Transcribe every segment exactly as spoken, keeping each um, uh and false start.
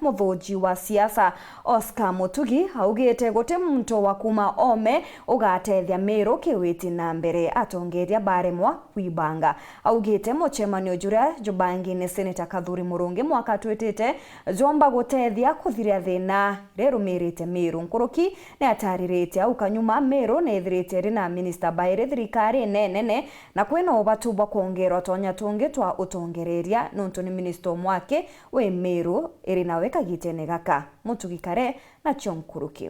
Muthuji wa siasa Oscar Mutugi augite guti muntu wa kuma Ome ugatethia Miru kiwiti na mbere, atongeria baremwa kwibanga. Augite mucemanio juria jubangi ni Seneta Kathuri Murungi mwaka twitite jwomba gutethia kuthiria thina riria irumirite Miru. Nkuruki ni ataririte au kanyuma Miru ni ithirite iri na minista bairi thirikarine nene, na kwina ubatu bwa kwongerwa tonya tungi twa utongereria, nontu ni minista umwe aki wi Miru iri nawe kagitene gaka. Mutugi Kare nacio nkuruki.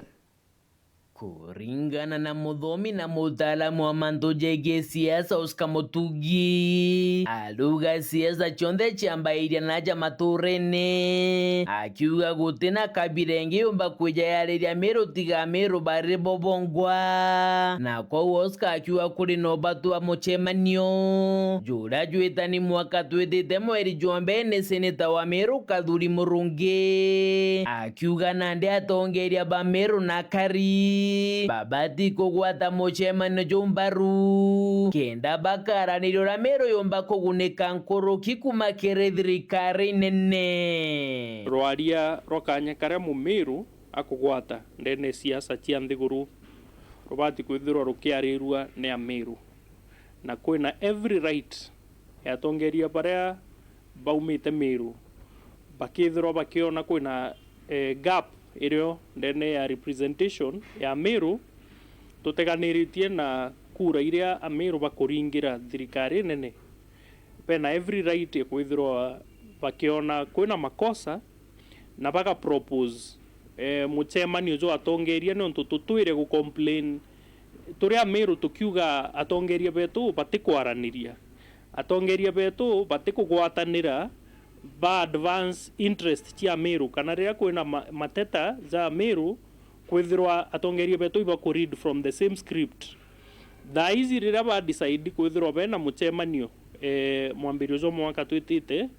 Kuringana na muthomi na mutaalamu wa mantu jegii siasa Oscar Mutugi, arauga siasa cionthe ciambairia naja maturene, akiuga guti na kabira ingi yumba kwija yariria Miru tiga Miru bari bo bongwa. Na kwou Oscar akiuga kuri na ubatu wa mucemanio juria jwitani mwaka twitite mweri jwa mbere ni seneta wa Miru Kathuri Murungi, akiuga nandi atongeria ba Miru na akari babati kugwata mucemanio juu mbaru kenda bakaraniria uria Miru yumba kugunika nkuruki kuma kiri thirikari nene. Rwaria rwa kanya karia Mumiru akugwata ndene siasa cia nthiguru rubati kwithirwa rukiarirua ni Amiru, na kwina every right ya atongeria baria baumite Miru bakithirwa bakiona kwina, eh, gap irio ndene ya representation ya Miru tuteganiritie na kura iria Amiru bakuringira thirikari nene. Bena every right ya kwithirwa bakiona kwina makosa na baga propose, eh, mucemanio jwa atongeria, niuntu tutwire gu complain turi Amiru tukiuga atongeria betu batikwaraniria, atongeria betu batikugwatanira ba advance interest cia Amiru, kana riria kwina ma-, mateta ja Amiru kwithirwa atongeria betu ibaku read from the same script. Thaa ici riria ba decide kwithirwa bena mucemanio, eh, mwambirio jwa mwaka twitite,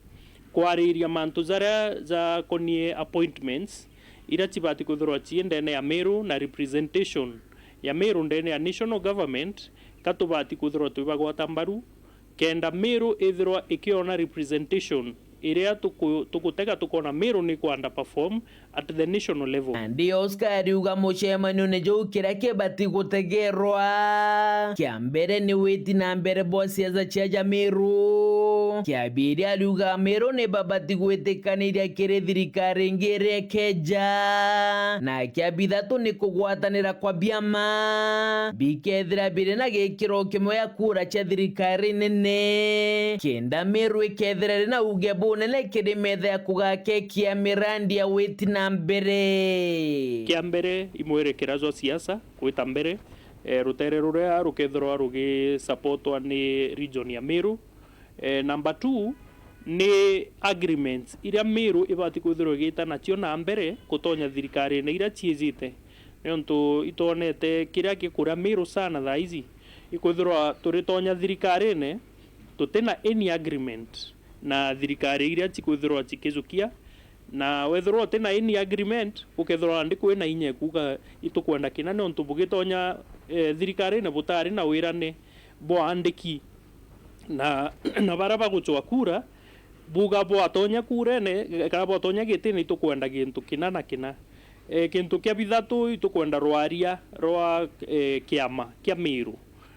kwariria mantu jaria jakonie appointments iria cibati kwithirwa cii ndene ya Miru na representation ya Miru ndene ya national government, ka tubati kwithirwa twibagwata mbaru, kenda Miru ithirwa ikiona representation iria tuku-, tukutega tukona Miru ni ku underperform at the national level. Nandi Oscar ariuga mucemanione juu kiria kibati gutegerwa kia mbere ni witi na mbere bwa siasa cia ja Miru. Kia biiri ariuga Miru ni babati gwitikaniria kiri thirikari ingi iria ikeja, na kia bithatu ni kugwatanira kwa biama bikethira biri na gikiro kimwe ya kura cia thirikari nene, kenda Miru ikethira iri na uge bunene kiri metha ya kugakekia mirandi ya witi na mbere. Kia mbere, imwerekera jwa siasa gwita mbere, eh, rutere ruria rukethirwa rugisupportwa ni region ya Miru. Eh, number two, ni agreements iria Miru ibati kwithirwa igita nacio na mbere gutonya thirikarine iria ciijite. Niuntu itwonete kiria gikuria Miru sana thaa ici, ikwithirwa turitonya thirikarine tutina any agreement na thirikari iria cikwithirwa cikijukia, na wethirwa utina any agreement, ukethirwa nandi kwina inya ikuuga itukwenda kina, niuntu bugitonya, eh, thirikarine butari na wirane bwa andiki. Na, na baria bagucwa kura, buga bwatonya kurene, kana bwatonya gitine, itukwenda gintu kina na kina. E, kintu kia bithatu, itukwenda rwaria rwa, e, kiama kia Miru.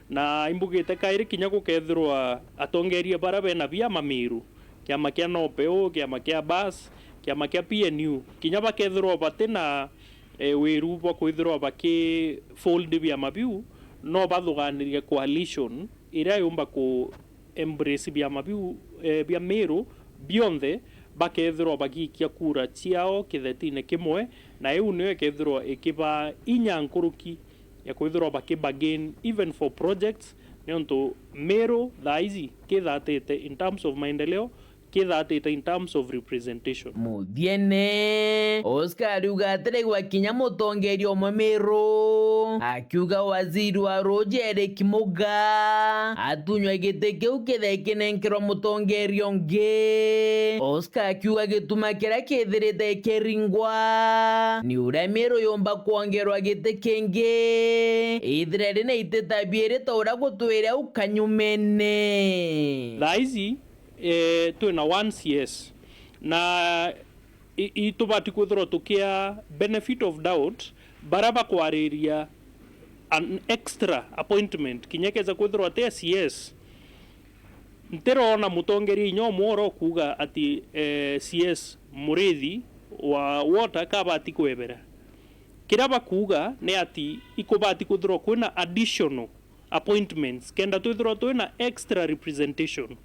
Na imbugite kairi kinya gukethirwa atongeria baria bena biama Miru, kiama kia NOPEU, kiama kia BAS, kiama kia P N U, kinya bakethirwa batina, e, wiru bwa kwithirwa baki fold biama biu, no bathuganirie coalition iria yumba ku embrace biama biu, eh, bia Miru bionthe, bakethirwa bagiikia kura ciao kithetine kimwe, na iu niyo ikethirwa ikiba inya nkuruki ya kwithirwa baki bargain even for projects, niuntu Miru thaa ici kithatite in terms of maendeleo, kithatite in terms of representation. Muthiene, Oscar ariuga atiregwa kinya mutongeria umwe Miru, akiuga waziri wa ruuji Eric Muga atunywe giti kiu kithe kinenkerwa mutongeria ungi. Oscar akiuga gituma kiria kithirite kiringwa ni uria Miru yumba kwongerwa giti kingi, ithire ri na iteta biiri ta uria gutwire au kanyumene. Thaa ici, eh, twina one C S. Na I- itubati kwithirwa tukia benefit of doubt bara bakwariria an extra appointment, kinya keza kwithirwa ati a C S. Ntirona mutongeria inya umwe oro kuuga ati eh, C S Murithi wa water kabati kwebera. Kiria bakuuga ni ati ikubati kwithirwa kwina additional appointments kenda twithirwa twina extra representation.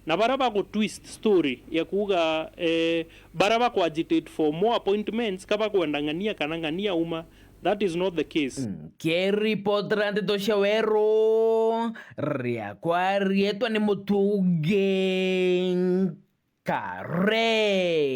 Na bara bagu twist story ya kuuga eh, bara baku agitate for more appointments ka bakwenda ng'ania kana ng'ania uma, that is not the case. Nkiripotera ndeto cia weru, riakwa rietwa ni Mutungi Nkare.